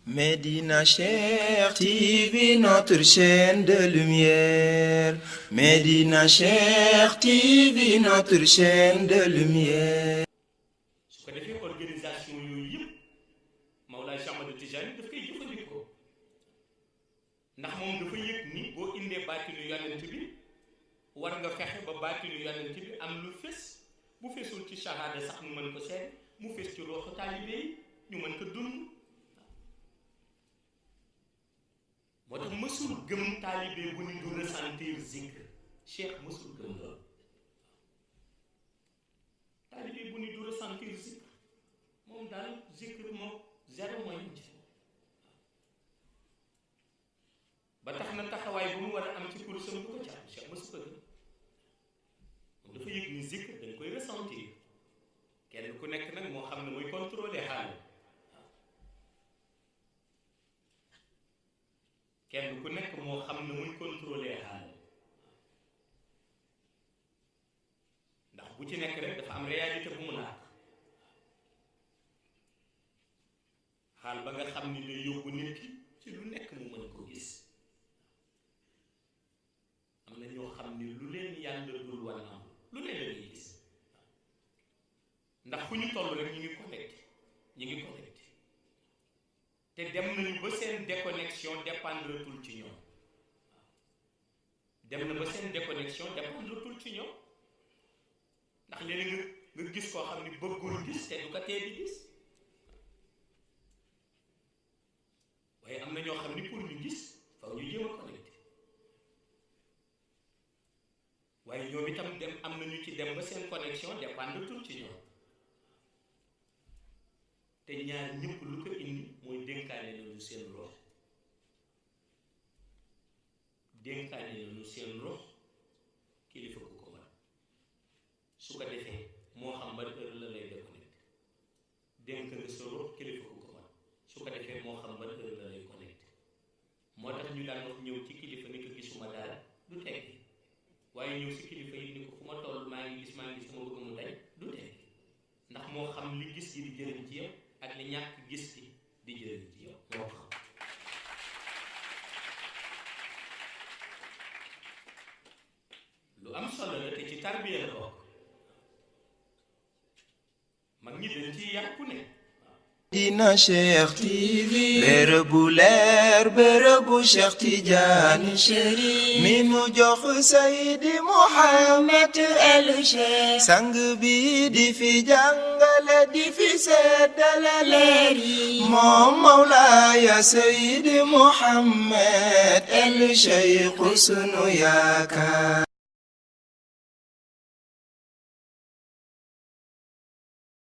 Médina Cheikh TV, notre chaîne de lumière. Médina Cheikh TV, notre chaîne de lumière. su ko defee organisation yooyu yëpp Mawlaay Cheikh Ahmad Tijani daf koy jëfandikoo ndax moom dafa yëg ni boo indee baatinu yonent bi war nga fexe ba baatinu yonent bi am lu fés bu fésul ci shahada sax mu mën ko seet mu fés ci rooxu taalibe yi ñu mën ko dund. moo tax mësul gëm taalibe bu ni du ressentir zikr Cheikh mësul gëm loolu taalibe bu ni du ressentir zikr moom daal zikr moom zéro mooy ci ba tax na taxawaay bu mu war a am ci kursam du ko ci am Cheikh mësu ko gëm moom dafa yëg ni zikr dañ koy ressentir kenn ku nekk nag moo xam ne mooy contrôler xaal kenn ku nekk moo xam ne muy contrôler xaal ndax bu ci nekk rek dafa am réalité bu mu laaj xaal ba nga xam ni day yóbbu nit ki ci lu nekk mu mën ko gis am na ñoo xam ni lu leen yàlla dul wan am lu ne la ñuy gis ndax fu ñu toll rek ñu ngi connecté te dem nañu ba seen déconnexion dépendretul ci ñoom dem na ba seen déconnexion dépendretul ci ñoom ndax léeg-léeg nga gis koo xam ni bëggul gis te du ko tee di gis waaye am na ñoo xam ni pour ñu gis faw ñu jéem a connecté waaye ñoom itam dem am nañu ci dem ba seen connexion dépendretul ci ñoom te ñaar ñëpp lu ko indi mooy dénkaane nañu seen rox kilifa ku ko man su ko defee moo xam ban heure la lay déconnecté dénk nga sa rox kilifa ku ko man su ko defee moo xam ban heure la lay connecté moo tax ñu daan wax ñëw ci kilifa ni ko gisuma dara du tekki waaye ñëw si kilifa yi ni ko fu ma toll maa ngi gis sama bëgg mu dañ du tekki ndax moo xam li gis gi di jëriñ ci yow ak li ñàkk gis gi di jëriñ ci yow moo xam lu am solo la te ci tarbiya la bokk mag ñi dañ ci yàqu ne Médina Cheikh TV, bërëbu leer bërëbu Cheikh Tidiane Chérif mi nu jox Seydi Mouhamed El Cheikh sang bi di fi jàngale di fi seddale leer yi moom Mawlaaya Seydi Mouhamed El Cheikh sunu yaakaar